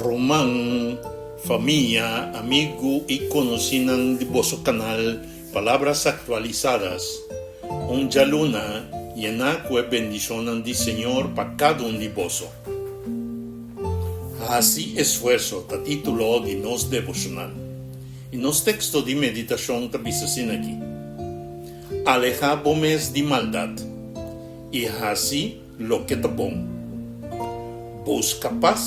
Ruman, famia, amigu i konosínan di boso kanal Palabras Actualizadas, un djaluna yená ku e bendishonnan di Señor pa kada un di boso. Hasi esfuerso ta título di nos devoshonal. I nos teksto di meditashon ta bisa asina aki, Alehá bo mes di maldat i hasi loke ta bon. Buska pas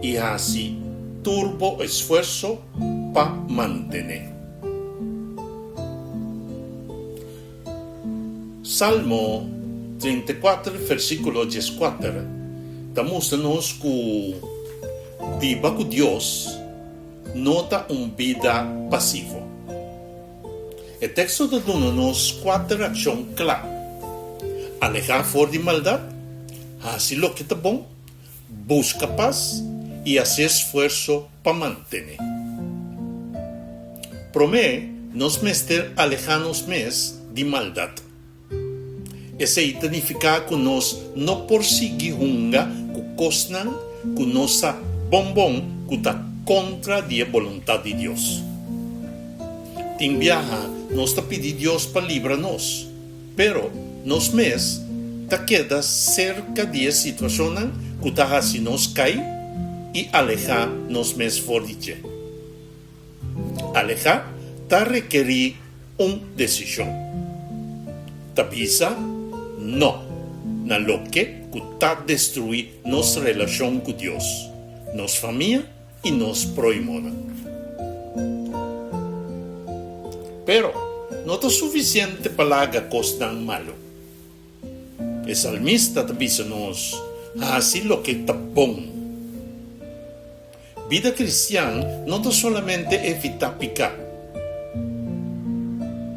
i hasi tur bo esfuerso pa manten'é. Salmo 34 versíkulo 14 ta mustra nos ku biba ku Dios no ta un bida pasivo. E teksto ta duna nos kuater akshon kla, Alehá for di maldat, hasi loke ta bon, buska pas i hasi esfuerso pa mantené. Promé, nos mester alehá nos mes di maldat. Esei ta nifiká ku nos no por sigui hunga ku kosnan ku nos sa bon bon ku ta kontra di e boluntat di Dios. Tin biaha nos ta pidi Dios pa libra nos, pero nos mes ta keda serka di e situashonnan ku ta hasi nos kai i alehá nos mes for di dje. Alehá ta rekerí un desishon. Ta bisa no na loke ku ta destruí nos relashon ku Dios, nos famia i nos prohimonan. Pero, no ta sufisiente pa laga kosnan malu. E salmista ta bisa nos hasi loke ta bon. Bida kristian no ta solamente evitá piká.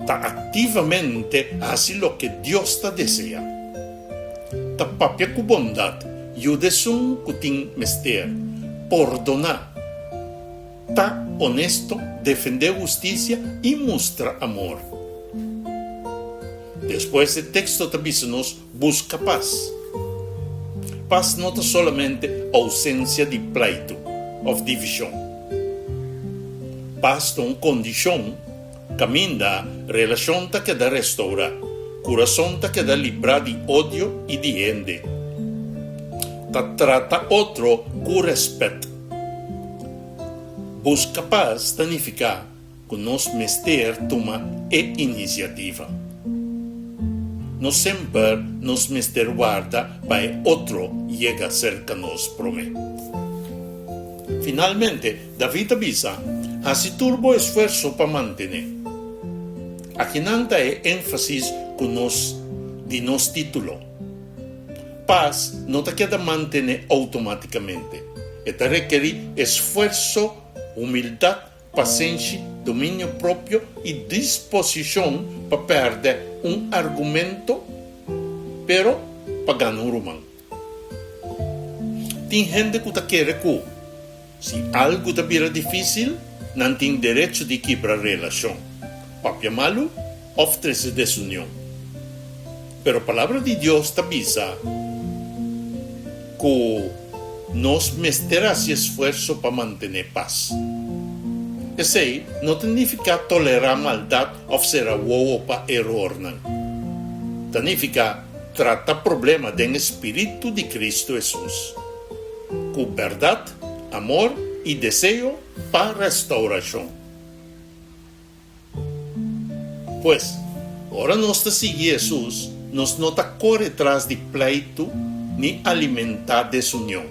Ta aktivamente hasi loke Dios ta deseá. Ta papia ku bondat, yuda esun ku tin mester, pordoná, ta onesto, defendé hustisia i mustra amor. Despues e teksto ta bisa nos buska pas. Pas no ta solamente ousensia di pleitu òf divishon. Pas ta un kondishon kaminda relashon ta keda restourá, kurason ta keda librá di odio i di hende. Ta trata otro ku rèspèt. Buska pas ta nifiká ku nos mester tuma e inisiativa. No semper nos mester warda pa e otro yega serka nos promé. Finalmente, David a bisa, Hasi tur bo esfuerso pa mantené. Akinan ta e énfasis ku nos di nos título. Pas no ta keda mantené outomátikamente. E ta rekerí esfuerso, humildat Pasenshi, dominio propio i disposishon pa pèrdè un argumento, pero pa gana un ruman. Tin hende ku ta kere ku, si algu ta bira difísil, nan tin derecho di kibra relashon, papia malu òf trese desunion. Pero Palabra di Dios ta bisa ku nos mester hasi esfuerso pa mantené pas. Esei no ta nifiká tolerá maldat òf sera wowo pa erornan. Ta nifiká trata problema den e spiritu di Kristu Hesus, ku bèrdat, amor i deseo pa restourashon. Pues, ora nos ta sigui Hesus, nos no ta kore tras di pleitu ni alimentá desunion.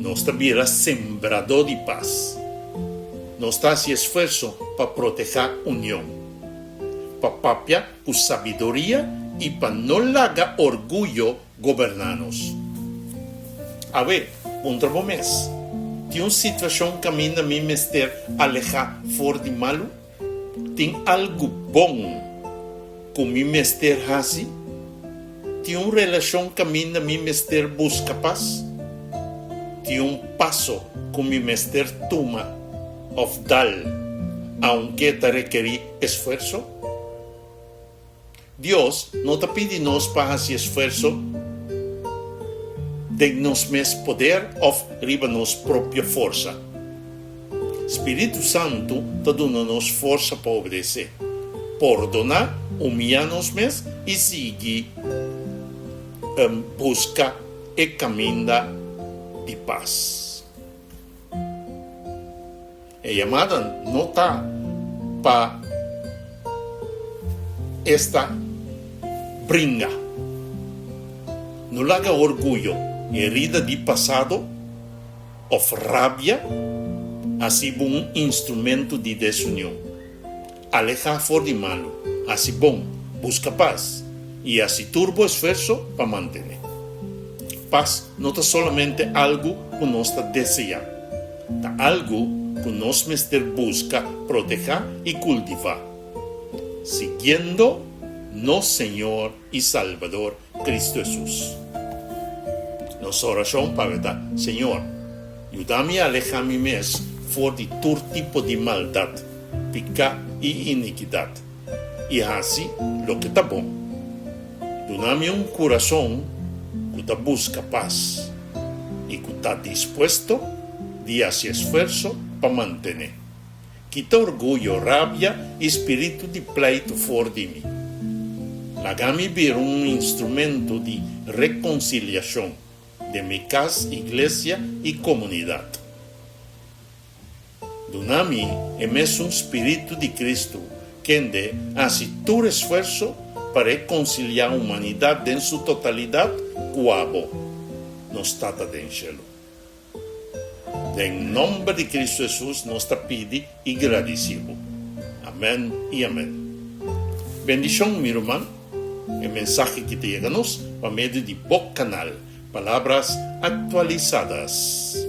Nos ta bira sembradó di pas. Nos ta hasi esfuerso pa protehá union, pa papia ku sabiduria i pa no laga orguyo Goberná nos. Awe, puntra bo mes, Tin un situashon kaminda mi mester alehá for di malu? Tin algu bon ku mi mester hasi? Tin un relashon kaminda mi mester buska pas? Tin un paso ku mi mester tuma òf dal aunke ta rekerí esfuerso? Dios no ta pidi nos pa hasi esfuerso. den nos mes poder òf riba nos propio forsa. Spiritu Santu ta duna nos forsa pa obedesé, pordoná, humiyá nos mes i sigui buska e kaminda di pas. E yamada no ta pa esta bringa. No laga orguyo, herida di pasado of rabia hasi bo un instrumento di desunion. Alehá for di malu, hasi bon, buska pas, i hasi tur bo esfuerso pa mantené. Pas no ta solamente algu ku nos ta deseá, ta algu ku nos mester buska, protehá i kultivá, siguiendo nos Señor i Salbador Kristu Hesus. Nos orashon pa ta, Señor, yuda mi alehá mi mes for di tur tipo di maldat, piká i inikidat, i hasi loke ta bon. Duna mi un kurason ku ta buska pas i ku ta dispuesto di hasi esfuerso pa manten'é. Kita orguyo, rabia i spiritu di pleitu for di mi. Laga mi bira un instrumento di rekonsiliashon den mi kas, iglesia i komunidat. Duna mi e mesun spiritu di Kristu, kende a hasi tur esfuerso pa rekonsiliá humanidat den su totalidat ku abo, nos Tata den shelu. Den nomber di Kristu Hesus nos ta pidi i gradisí bo. Amèn i amèn. Bendishon mi ruman, e mensahe ki ta yega nos pa medio di bo kanal Palabras Actualizadas.